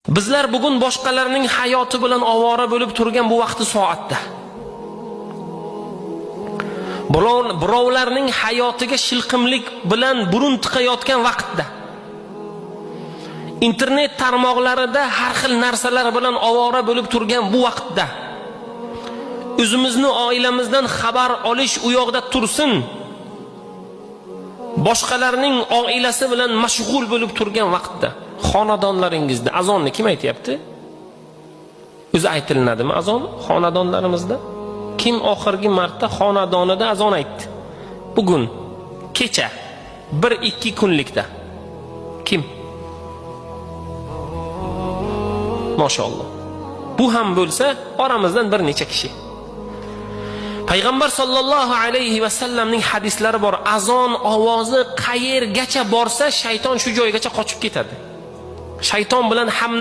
Bizlar bugun boshqalarning hayoti bilan ovora bo'lib turgan bu vaqti soatda birovlarning hayotiga shilqimlik bilan burun tiqayotgan vaqtda internet tarmoqlarida har xil narsalar bilan ovora bo'lib turgan bu vaqtda o'zimizni oilamizdan xabar olish u yoqda tursin, boshqalarning oilasi bilan mashg'ul bo'lib turgan vaqtda xonadonlaringizda azonni kim aytyapti? O'zi aytilinadimi azon xonadonlarimizda? Kim oxirgi marta xonadonida azon aytdi? Bugun, kecha, 1-2 kunlikda. Kim? Mashalloh. Bu ham bo'lsa oramizdan bir necha kishi. Payg'ambar sollallohu alayhi va sallamning hadislari bor. Azon ovozi qayergacha borsa, shayton shu joygacha qochib ketadi. Shayton bilan ham